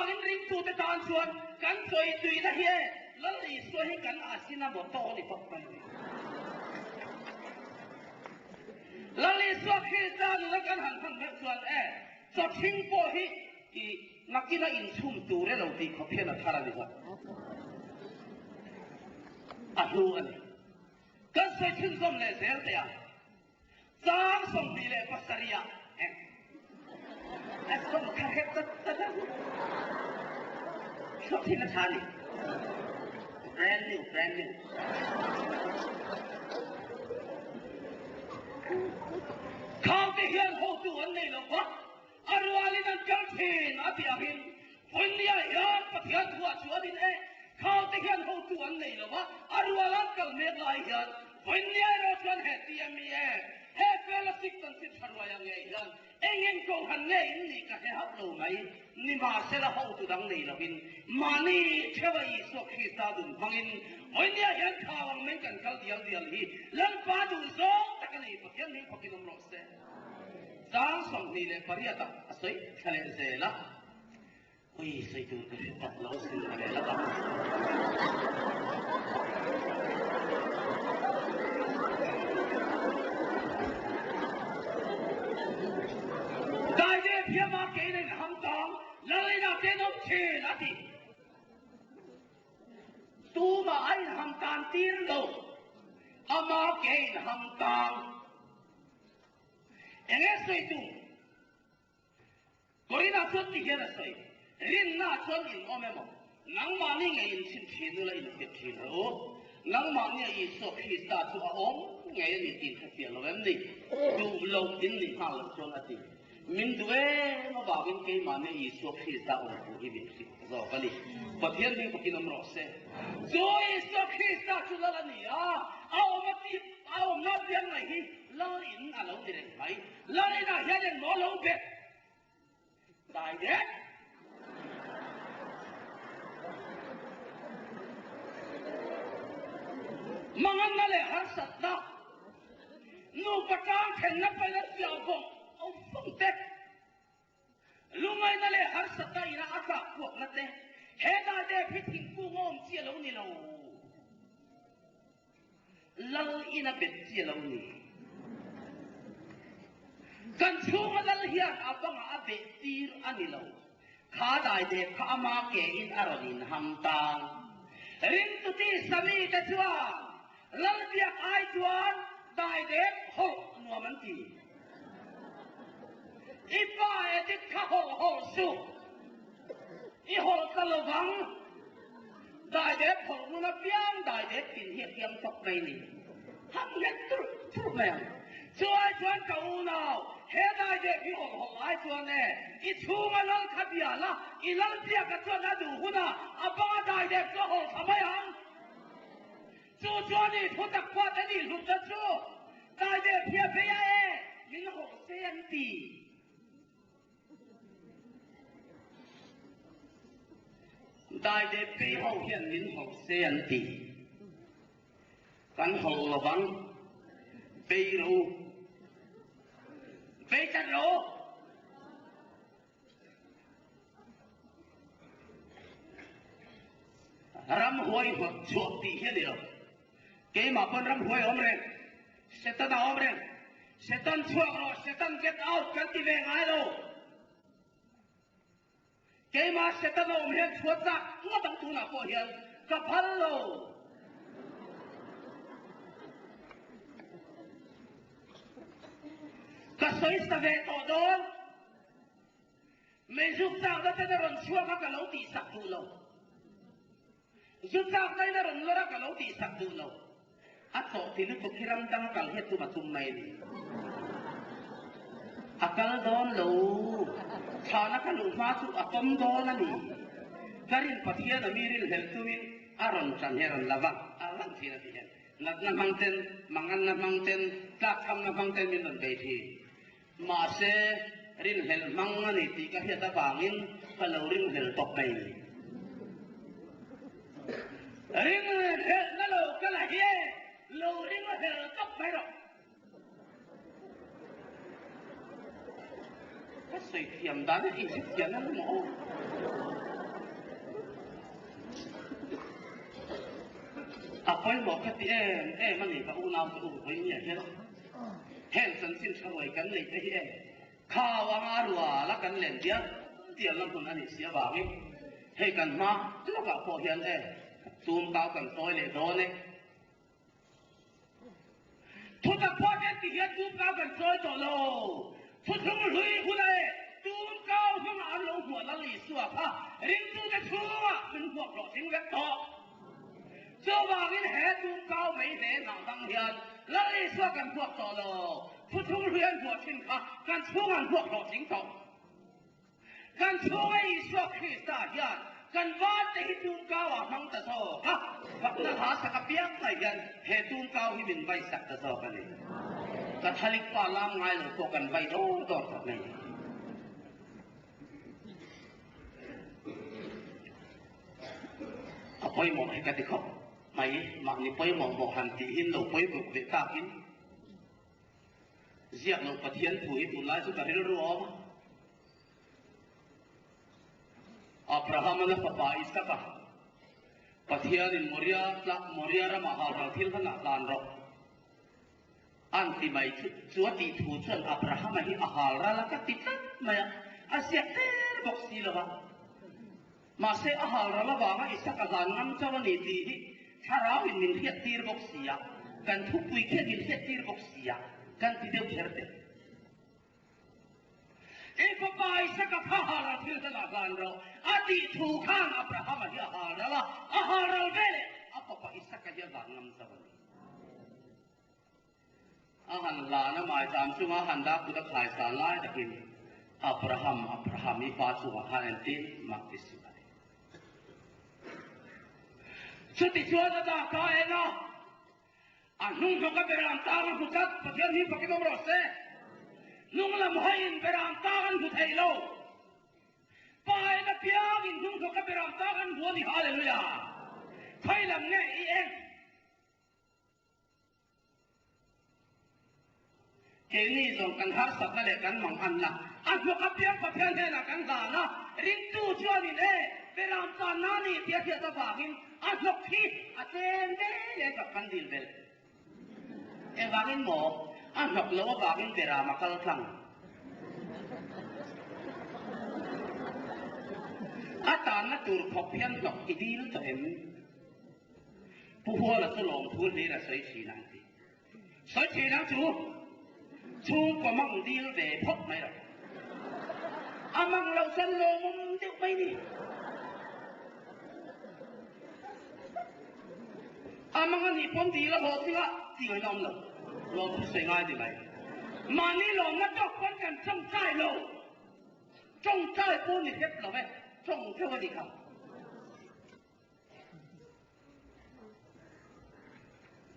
Chuvangin ringtute tan chuan kan chawi tuina hi e, Lal Isua hi kan asina motto a ni tawp mai a ni. Lal Isua Krista nuna kan han hman meuh chuan e, chawthing pawh hi i nakina inchhum tur e lo tih khawp hian a thar a ni zawk. A hlu a ni. Kan sawi chhunzawm leh zel teh ang. Chang 27 ah eng a sawm kha hret chat chat a thluak thin a tha ni. Brand new, brand new. Khangte hian hotu an nei lo va, a rualin an kal thin a tih angin Vawinia hian Pathian thuah chuanin e, Khangte hian hotu an nei lo va, a rual an kal mek lai hian Vawinia erawh chuan he TMEA, he Fellowship chanchin tha ruai ang ngei hian eng eng kohhran nge in nih ka hre hauh lo mai, nimahsela hotu dang nei lovin mahni theuha Isua Krista dun hmangin Vawinia hian thau ang mai kan kal dial dial hi Lalpa duh zawng tak a ni, Pathian hming fakin awm rawh se. Chang 28 ah a sawi thla leh zel a. Ui, sawi tur ka hre tak lo sin ka leh la tak. Daide thiama kein a inham tang, Lalina tenawm thin a ti. Tumah a inham tan tir lo, ama ke a inham tang. Enge sawi tum? Korinah chuan ti hian a sawi, Rinna chuan in awm emaw? Nangmahni ngei in chhin thin ula in fiah thin rawh u. Nangmahnia Isua Krista chu a awm ngei a ni tih in hrefiah lo em ni? Duh loh in nih nghal loh chuan a ti. Min duh em avangin keimahnia Isua Krista awm thu hi min hrilh zawk a ni. Pathian hming fakin awm rawh se. Chu Isua Krista chu lal a ni a, a awm a tih a awmna piang mai hi lal in a lo ni reng mai. Lal inah hian engmaw lo bet dai det. Manganna leh harsatna, nupa tang thenna paina chiah vawng vawng te, lungaina leh harsatna ina a tlak kuakna te, he dai dep hi thingkung a awm chi a lo ni lo. Lal in a bet chi a lo ni. Kan chhunga lal hian a bangah a beh tir a ni lo. Kha daidep kha ama ke in a rawn inham tang. Ringtuti Sami te chuan lal biak ai chuan daidep hawlh nuam an ti. I pa edit kha hawlh hawlh suh. I hawlh ta lovang. Daidep hawlh ngun apiang daidep tin hi a kiam tawp mai ni. Ham nghet turh turh mai ang. Chu ai chuan ka unau, he daidep hi hawlh hawlh ai chuan e, i chhunga lal kha bia la, i lal biaka chuan a duh hunah a banga daidep chu a hawlh thla mai ang. Chu chuan i thu tak pawh te nih hlutna chu daidep hi a bei a e, min hawlh se an ti. Daidep pei ho hian min hawlh se an ti. Kan hawlh lovang. Bei rawh u. Bei chat rawh u. Ramhuai hnawt chhuah tih hi a ni lo. Keimah pawn ramhuai a awm reng. Setan a awm reng. Setan chhuak rawh, Setan get out kan ti ve ngai lo. Keimah Setan a awm hian chhuat zak ngawt ang tunah pawh hian ka phal lo. Ka sawi sa ve tawh dawn. Meizuk chakna ten a rawn chhuak a ka lo tihsak duh lo. Zu chakna in a rawn lawr a ka lo tihsak duh lo. A chawh ti lutuk hi ram dang kal hian tum a tum mai a ni. A kal dawn lo. Thlana ka luh hma chu a pawm dawn a ni. Ka rin Pathian a mi rinhlelh tumin a rawn ṭan hi a rawn la va, a lang thin a ti hian. Natna hmang ten, manganna hmang ten, tlakchhamna hmang ten min rawn bei thin. Mahse, rinhlelh hmang a ni tih ka hriat avangin ka lo ringhlel tawp mai ni. Ringhlelhna lo ka la hi e, lo ringhlel tawp mai rawh. Ka sawi thiam dan hi inhrethiam em maw? pawimawh ka ti em em a ni ka unaute u vawinia hian heng chanchin tha ruai kan neih te hi e khau anga rual a kan len dial dial na hmun a nih si avangin hei kan hma lawkah pawh hian e tumkau kan chawi leh dawn e. Thutak pawh te ti hian tumkau kan chawi tawh lo. Thuthlung hlui huna e tumkau hmangah an lo hmuah Lal Isua kha ringtute chhungah min hmuak hlawhtling vek tawh. Chuvangin he tumkau mei hle hnah hmang hian Lal Isua kan hmuak tawh lo. Thuthlung hlui an hmuah thin kha kan chhungah an hmuak hlawhtling tawh. Kan chhunga Isua Krista hian kan vante hi tumkau-ah hmang ta zawk a, fakna hla sak apiang mai hian he tumkau hi min vai sak ta zawk a ni. Catholic pa lam ngai lo pawh kan vai dawr dawr tak mai. A pawimawh hi ka ti khawp mai, mahni pawimawh mawh han tihin lo pawimawh ve takin. Ziak loh Pathian thu hi tunlai chu ka rilru a awm a. Abraham-a fapa Isaka, Pathianin Moria tla Moria ramah halral thil hlan ah hlan rawh an ti mai chu chu a tih thu chuan Abraham-a hi a halral a ka ti tlat mai a, a ziak der bawk si lo va. Mahse a halral avanga Isaka hlan ngam chauh a ni tih hi Thlarauin min hriattir bawk si a, kan thupui khian min hriattir bawk si a, kan ti deuh kher teh. I fapa Isaka kha halral thil hlanah hlan rawh, a tih thu khan Abrahama hi a halral a, a halral veleh a fapa Isaka hi a hlan ngam chauh a ni. A han hlan a, maicham chunga a han dak kut a khaisan lai takin, Abraham, Abraham, i pa chungah khan entin mah ti suh a ti. Chutichuan a dak ta en a, a hnung hnawk a beram tang a hmu tlat, Pathian hi fakin awm rawh se. Hnung lam hawiin beram tang an hmu thei lo. Pa en apiangin hnung hnawk a beram tang an hmu a ni, Hallelujah! Khawi lam nge i en? Keini zawng kan harsatna leh kan manghanna a hnawk apiang Pathian hnenah kan hlan a, ringtu chuanin e, Beram tanna ni tia hriat avangin a hnawk hi a tlem ve leh tak kan dil belh. Engvangin maw? A hnawk lo avangin Beram a kal tlang. A tanna tur khawp hian hnawk i dil tawh em? Pu Huala chu lawmthu hlir a sawi thin ang ti. Sawi thin ang chu chhungkaw mang dil ve phawt mai lo. A mang loh chuan lawmawm deuh mai ni. A mang a nih pawn dil a hlawh tling a ti ngaihna awm lo. Lawmthu sawi ngai ni mai. Mahni lawmna tawk pawn kan tawngtai lo. Tawngtai pawh ni hrep lo e, tawng theuh a nih kha.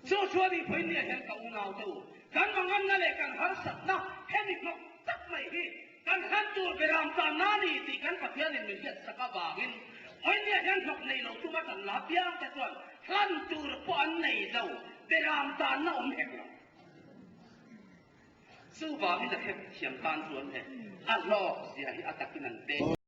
Chu chuan i Phawinia hian ka unaute u, kan manganna leh kan harsatna hemi hnawk tak mai hi kan hlan tur beram tanna a ni tih kan Pathianin min hriatsak avangin Phawinia hian hnawk nei lo tuma tan la piangte chuan hlan tur pawh an nei lo, beram tanna awm hek lo. Chuvangin a hriat thiam tan chuan he a hlawk zia hi a takin an pek.